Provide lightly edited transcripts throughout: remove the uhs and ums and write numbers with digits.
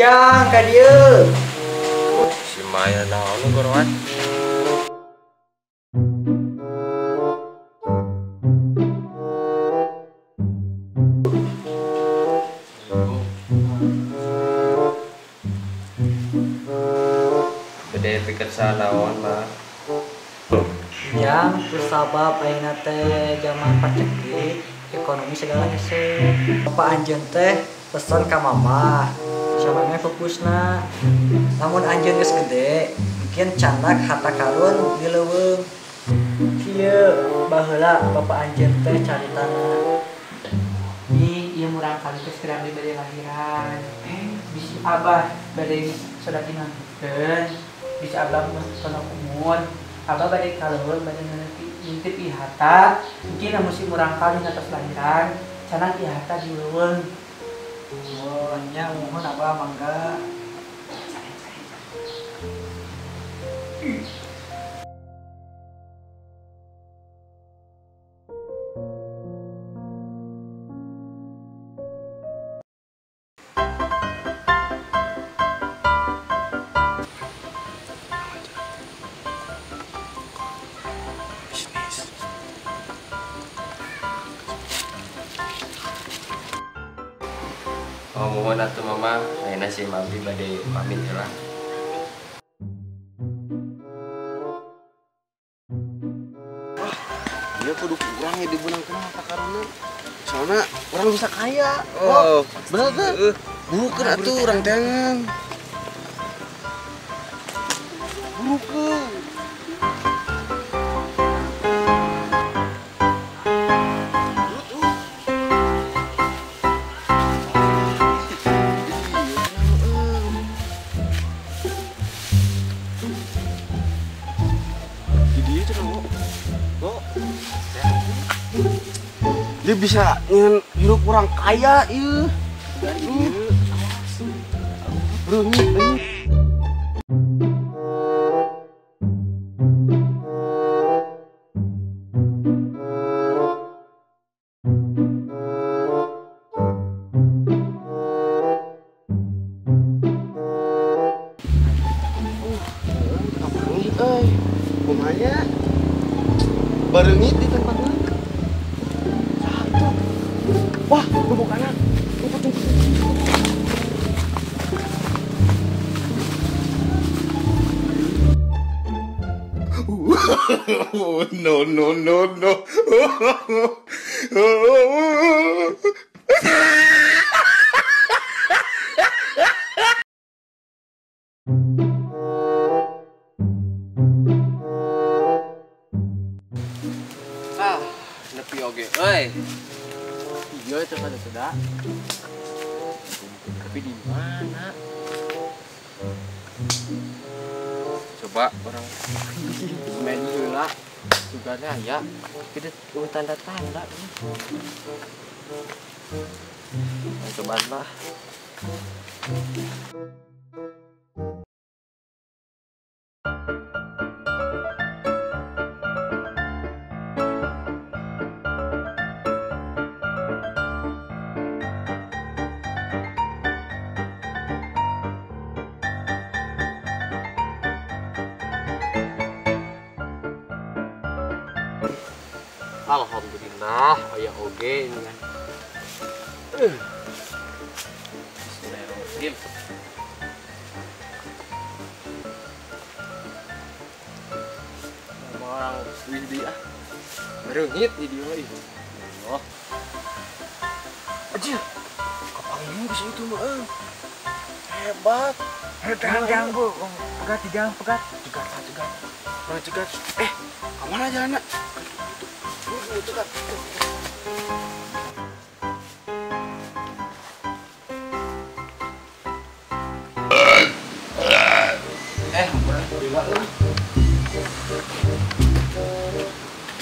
Ujang ka dieu. Si Maya naon nu goroan? Gede pikir naon mah. Ujang kusabab ayeuna teh jaman paceklik, ekonomi segala hese. Bapak anjeun teh pesan ka mama, samemeh fokusna. Lamun anjeun geus gede, mungkin candak harta karun di leuweung. Kieu baheula bapak anjeun teh caritana. Ih, ieu murang kali geus geura bade lahiran. Bisi abah bade sodakin nangkeun, bisi abah mah tolong umur. Abah bade ka leuweung bade ngintip ieu harta, mungkin lamun si murang kali ngatos lahiran, canang ieu harta di leuweung. Oh, nya muhun abah mangga. Oh, mohon atuh mama, ayeuna si Mami bade pamit heula. Wah, ieu kudu kurang ya dibenangkeun harta karunna. Soalna urang bisa kaya. Oh, bener teh? Burukeun atuh urang teangan. Burukeun. Dia bisa nyen hirup kurang kaya ieu. Reungit euy. Kapanggih euy. Kumanya bareungit di tempatna. Wah, tumbuk kanan. Tumbuk, tumbuk. No, no, no, no. Ah, nepi oge euy. Iya itu pada sudah. Tapi di mana? Coba orang main heula sugana ya. Kita tanda-tanda. Cobaan lah. Alhamdulillah, aya oge ini kan. Bismillahirrahmanirrahim. Orang wih ah. Bereungit di dieu mah ih. Oh. Aja. Kapanggih geus itu mah. Hebat. Jangan ganggu, pegat digang pegat. Cegat, cegat. Mana cegat? Ka mana jalanna? Cegat.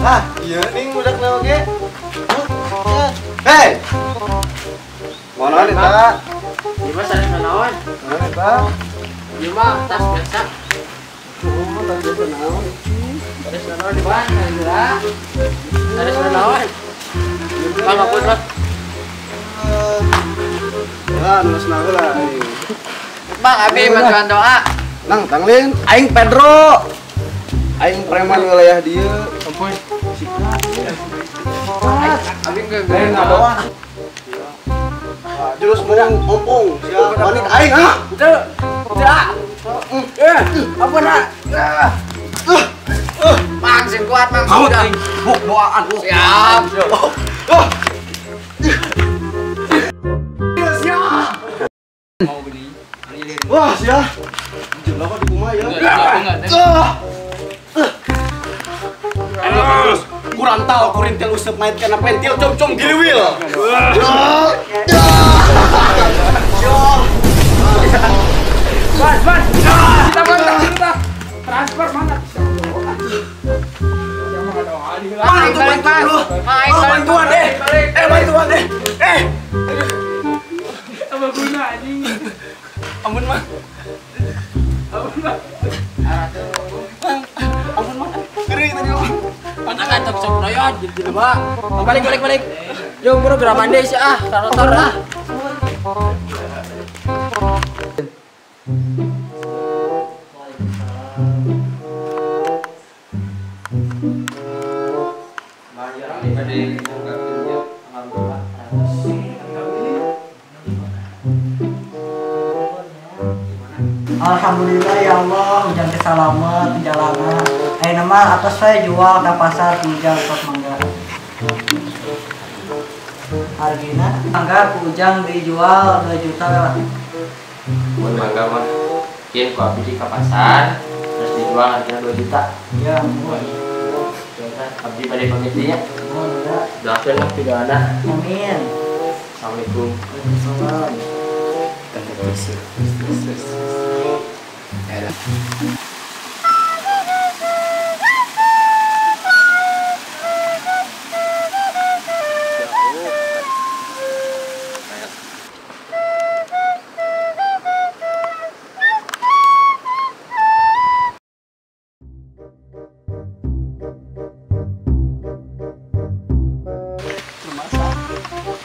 Ah, iya ning budak oge. Hei. Mana eta? Ieu mah sanes naon? Mana eta? Ieu mah tas biasa. Oh, tas biasa naon? Sanes naon di mana geura? Sanes naon? Bang ampun, Bang. Ya, nulis naon lah. Bang, abi bantuan doa. Nang tanglin, aing Pedro. Aing preman wilayah dieu. Ampun. Sikat. Abi geus ngadoa. Terus menang ompong, siap wanit aing ha. Teu. Teu. Ampun ha. Mang sing kuat mang. Udah. Buk doaan. Siap. Siap. Mau beli. Wah, siap. Jelema di kumaha ya? Terus kurantal kurintil usep mait kana pentil com-com giliwil. Bas, bas. Kita mana? Kita transfer mana? Bantuan lu. Bantuan deh. Bantuan deh. Apa guna anjing? Ampun, Mang. Ampun, Mang. Ampun, Mang. Ngeri tadi, Mang. Pantangan sok sok royot jadi jelema. Balik balik balik. Yo bro berapa mandi sih ah, taruh ah. Alhamdulillah ya Allah, hujan kesalamat perjalanan. Ayeuna mah atas saya jual ke pasar ujang tos mangga. Hargina mangga ku ujang dijual 2 juta lah. Mun mangga mah kieu ku abdi ka pasar terus dijual hargina 2 juta. Ya, mun. Abdi bade pamit nya. Mun ya. Doakeun lah pidoana. Amin. Assalamualaikum. Waalaikumsalam.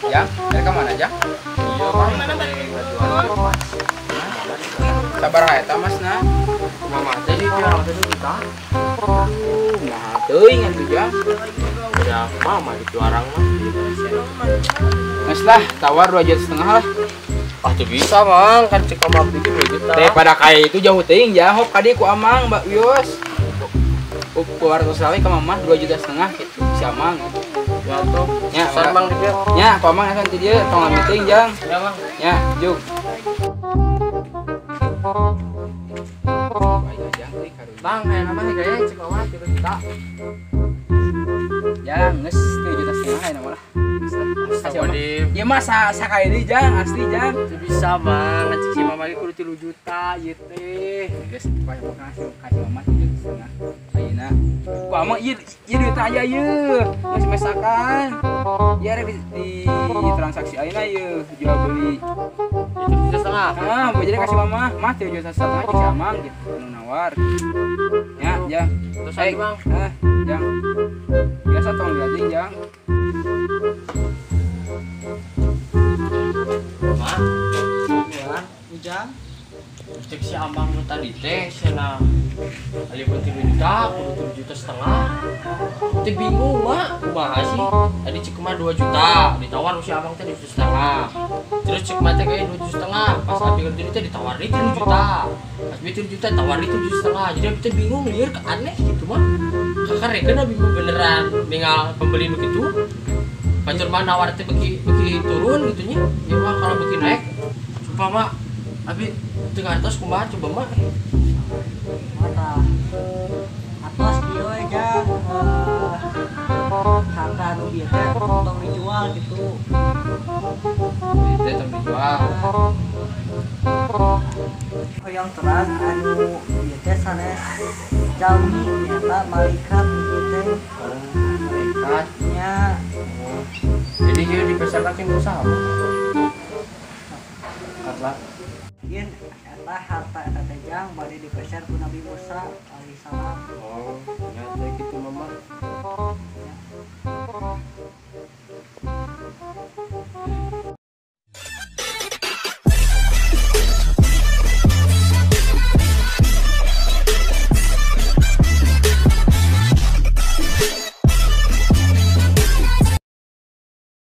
Ya, dari kemana aja? Iya, Bang. Sabar eta Mas na. Mama teh di orang teh juta. Mahal teuing atuh ja. Udah mama di orang mah. Geus lah, tawar 2,5 juta lah. Ah, tuh bisa, Mang. Kan cek mama beli 2 juta. Daripada kaya itu jauh teuing ja, hop kadi ku Amang, Mbak Wios. Ku wartos sawe ka mama 2,5 juta gitu. Si Amang. Ya tuh. Ya, Mang di dieu. Ya, ku Amang asan ti dieu, tong lami teuing jang. Ya, Mang. Ya, juk. Bang, kayak nama sih kayaknya cek mama 3 juta. Ya, geus 3,5 juta aya nama lah. Bisa lah. Ya mah sakaya deui jang, asli jang. Teu bisa, Bang. Cek si mama ge kudu 3 juta ieu teh. Geus pokoknya kasih mama 3,5 juta. Ayeuna ku amang ieu ieu duit aya ieu. Geus mesakan. Ieu rek di transaksi ayeuna ieu jual beli. 3,5 juta. Ah, mau jadi kasih mama, mah 3,5 juta cek si amang gitu anu nawar. Ya, jang. Terus aja, Bang. Ah, jang. Biasa tong dilatih, jang. Mah, ya, ujang. Cek si amang nu tadi teh cenah alipun 3 juta, kudu 7,5 juta. Teh bingung, Mak. Kumaha sih? Tadi cek mah 2 juta, ditawar si amang teh 2,5 juta. Terus cek mah teh kayak 2,5 juta. Pas abi kerja teh ditawar deui 3 juta. Pas bi 3 juta ditawar deui 7,5 juta. Jadi abi teh bingung lieur ke aneh gitu mah. Kakak reken abi mah beneran ninggal pembeli nu kitu. Pancur mah nawar teh beuki turun gitu nya. Ya mah kalau beuki naik sumpah Mak, abi teu ngartos kumaha coba Mak. Mata. Atos kieu we jang harta anu ieu teh tong dijual gitu. Ieu teh tong dijual. Hoyong terang anu ieu teh sanes jalmi nyata malaikat ieu teh. Malaikat nya. Jadi ieu dipesertakeun ku saha? Katlah. Yen eta harta eta teh jang bade dipeser kuna